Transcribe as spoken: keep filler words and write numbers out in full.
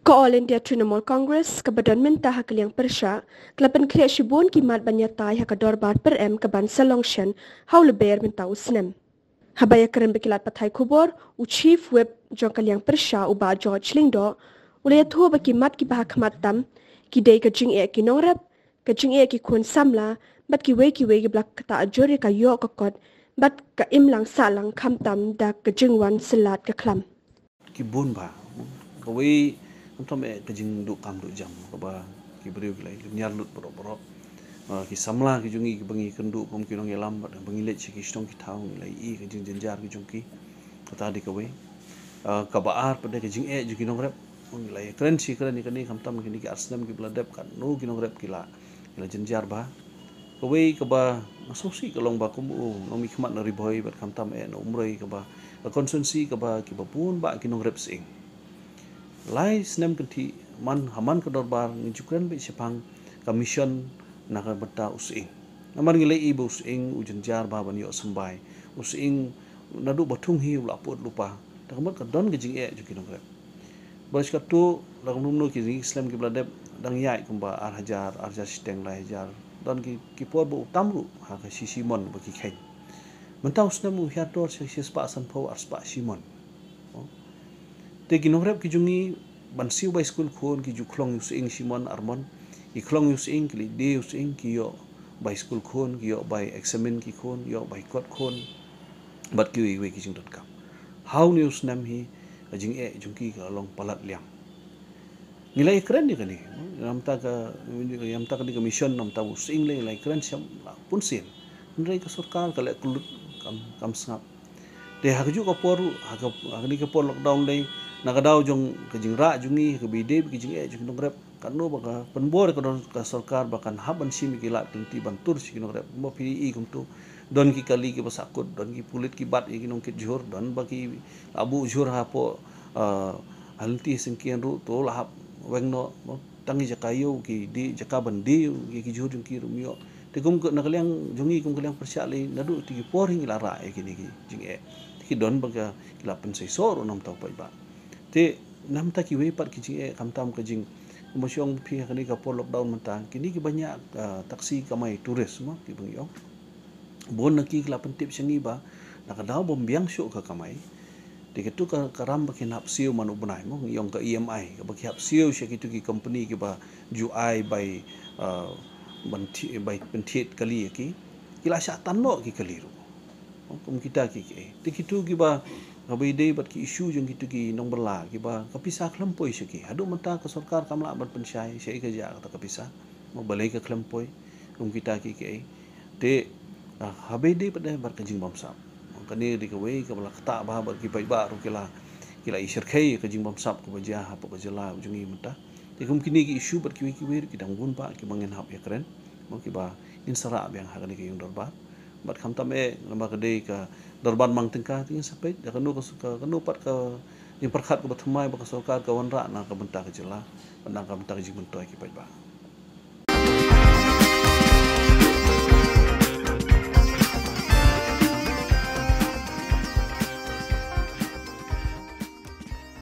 Ka All India Trinamool Congress kaba don mynta ha ka liang pyrshah ka la pynkhreh shibun ki mat ban ïatai ha ka dorbar pyrem kaban sa long shen ha u Lber mynta u snem. Haba ïakren bad ki lad pathai khubor, u Chief Whip jong ka liang pyrshah u Bah George Lyngdoh u la ïathuh ba ki mat kiba ha khmat tam ki dei ka jingeh ki nongrep, ka jingeh ki khun samla bad kiwei kiwei kiba la ktah jur ïa ka ïoh ka kot bad ka imlang sahlang khamtam da ka jingwan syllat ka khlam. Ki bun bha. Kawei, khamtam eh ka jingduh kam duh jam kaba ki briew ki la ïa lynñiar lut baroh baroh. Ah, ki samla ki jong ngi kiba ngi kynduh kum ki nongïalam bad ba ngi leit sha ki shnong ki thaw ngi la ïohi ka jingjynjar ki jong ki. Kata dei kawei. Ah, kaba ar pat dei ka jingeh jong ki nongrep. Ngi la ïakren shi kren ïa kane, khamtam kine ki ar snem kiba la dep, katno ki nongrep ki la, ki la jynjar bha. Kawei kaba nga sngewsih ka long ba kum u nongmihkhmat na Ri Bhoi bad khamtam eh na Umroi kaba ka constituency kaba kiba bun bah ki nongrep sying. Lai snem kynthih man ha man ka dorbar ngi ju kren beit shaphang ka mission na ka bynta u sying. Namar ngi la ïohi ba u sying u jynjar bha ban ïoh symbai. U sying naduh ba thung hi u la put lypa. Te ka mut ka don ka jingeh jong ki nongrep. Ba shi katto la kumno kumno ki jingslem kiba la dep, dang ïaid kumba ar hajar, ar hajar shiteng, lai hajar. Don ki, ki por ba u tam ruh ha ka shi shimon ba ki kheiñ. Mynta u snem u hiar dor shi, shi spah sanphew, ar spah shimon. Oh. Te ki nongrep ki jong ngi ban siew bai skul khun ki ju khlong ïa u sying shimon armon. Ki khlong ïa u sying, ki leit die ïa u sying, ki ïoh bai skul khun, ki ïoh bai eksamin ki khun, ïoh bai kot khun. Bad kiwei kiwei ki jingdonkam. Ha une u snem hi ka jingeh jong ki ka long palat liang. Ngi la ïakren ïa kane, namar ka, namar kane ka mission, namar u sying lei la ïakren sham la bun sien. Hynrei ka sorkar ka leh kyllut, kam, kam sngap. Te ha kajuh ka por ruh, ha ka, ha kane ka por lockdown lei, na ka daw jong ka jingrah jong ngi, kaba ïadei bad ka jingeh jong ki nongrep, katno ba ka pynbor ka don ka sorkar ba kan hap ban shim ïa ki lad ki lynti ban tur sha ki nongrep. Kumba phi ïohi kumto, don ki kali kiba sahkut, don ki pulit ki bat ïa ki nongkit jhur, don ba ki la buh jhur hapoh, ah, ha lynti syngkien ruh, to la hap weng noh, mo, tang ïa jaka ïew ki die, jaka ban die ïa ki jhur jong ki ruh ym ïoh. Te kum ka, na ka liang jong ngi kum ka liang pyrshah lei, naduh te ki por hi ngi la rah ïa kine ki jingeh. Te ki don ba ka, ki la pynseisoh ruh namar u paidbah. Te namar kiwei pat ki jingeh, khamtam ka jing, kumba shu ong phi ha kane ka por lockdown mynta, kine kiba ñiah, ah, taxi kamai tourist, mo, kiba ngi ong. Bun na ki ki la pyntip sha ngi ba na ka daw bym biang shuh ka kamai. Te kito ka, ka ram ba kin hap siew man u bnai, mo, ngi ong ka E M I, kaba ki hap siew sha kito ki company kiba ju ai bai, ah, ban thi-, bai pynthied kali ïa ki. Ki la shah tan noh ki kali ruh. Kum kita ki, ki, te kito kiba, kaba ïadei bad ki issue jong kito ki nongbylla kiba ka pisa khlem poi sha ki. Haduh mynta ka sorkar kam lah ban pynshai shaei ka jia kata ka pisa. Mo, balei ka khlem poi. Kum kita ki, ki, te, ah, haba ïadei bad, bad ka jingbamsap. Kane dei kawei kaba la ktah bha bad ki paidbah ruh ki la, ki la ïashyrkhei ka jingbamsap kaba jia hapoh ka jylla jong ngi mynta. Te kum kine ki issue bad kiwei kiwei ruh ki dang bun bah kiba ngin hap ïakren. Mo, kiba ngin sa rah biang ha kane ka ïing dorbar. Bad khamtam eh, namar ka dei ka dorbar mang tyngka, te ngin sa peit da kano ka, ka, kano pat ka jingpyrkhat kaba thymmai ba ka sorkar ka wanrah na ka bynta ka jylla, bad na ka bynta ka jingmyntoi ki paidbah.